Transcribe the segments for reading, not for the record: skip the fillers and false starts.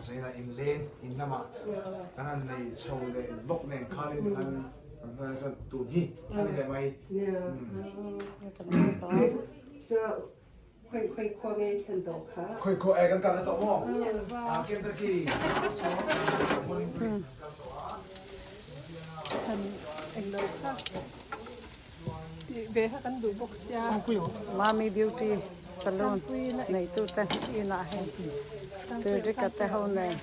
Zaina in leng in lamah kan han nei chho leh bawk nen khanin tikhan kan hman chuan tun hi a ni leh mai. Khawi khua e kan kal na tawh maw? Kentucky. Mami Beauty Salon neitute inah hei Tuirika te ho nen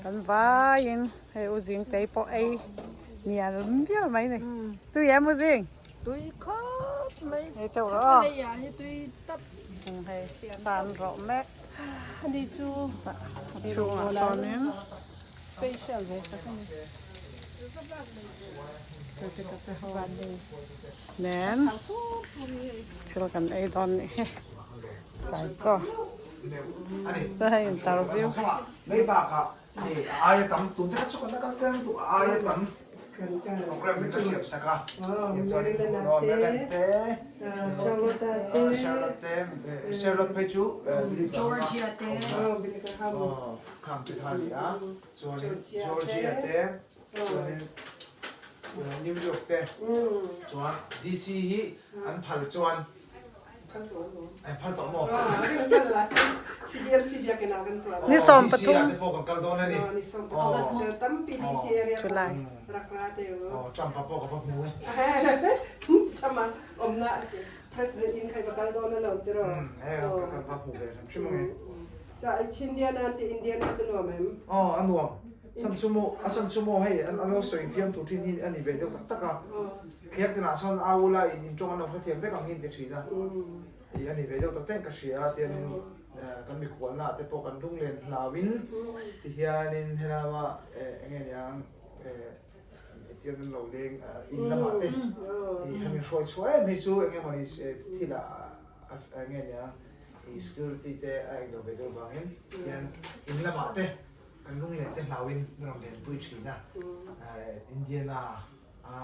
kan vaiin hei u Zingtei pawh ei mial mial mai ni. Tui em u Zing? Tui khawp mai. Hei teuh rawh aw. Lei ah hi tui tap. Hei san rawh mek. Ani chu a chhungah sawnin special ve tak a ni. Nen thil kan ei dawn nih hi tlai chaw te hei interview. Chuanin Georgia te, chuanin New York te, chuan DC hi an phal chuan an phal tawh maw? Ni 13 DC ah te pawh kan kal dawn a ni. July. Trump a pawh ka va hmu e. Hei ka va hmu ve hrim hrim ang e. Aw a nuam. Chan chu maw a chan chu maw hei an lo sawi fiam tur thin hi a ni ve deuh tak tak a. Thliak tinah sawn a ula in in tawng an lo hrethiam vek ang hi an ti thin a. Ih a ni ve deuh tak tak in ka hria a tianin kan mikhualna ah te pawh kan lunglen hlauin tihianin helama eng nge niang tian an lo leng in lamah te ih han inhruai chhuah em hi chu eng emawni thil ah eng nge niang I security te a englo ve deuh vangin hian in lamah te kan lunglen te hlauin min rawn lenpui thin a, Indiana a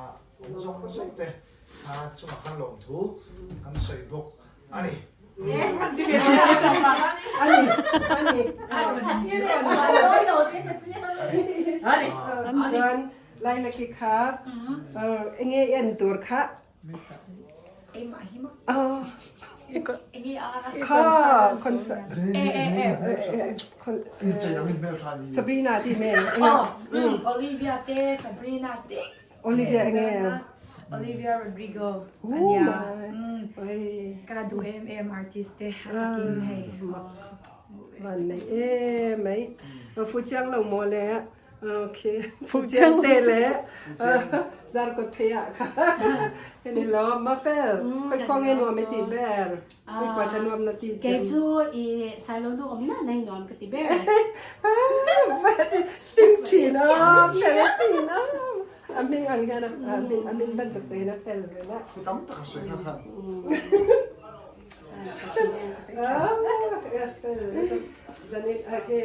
awm zawng zawng te kha chungah khan lawmthu kan sawi bawk a ni. Chuan Lailaki kha enge en tur kha Sabrina ti men Olivia te Sabrina te Olivia enge Olivia Rodrigo ania ka duh em em artist te atakin hei van nei e mai fu chiang lo maw le Okay. Fuchiang te le zar kot phei ah kha heni lo mafel khoi khong e nuam e ti ber khoi kwa tha nuam na ti Kei chu i sailo du om na nei nuam ka ti ber. Fing thin a fel thin a a hming ang hian a min a min bantuk te hian a fel ve la. Thu tam tak a sawi kha khan. Ah fel zanin a ke.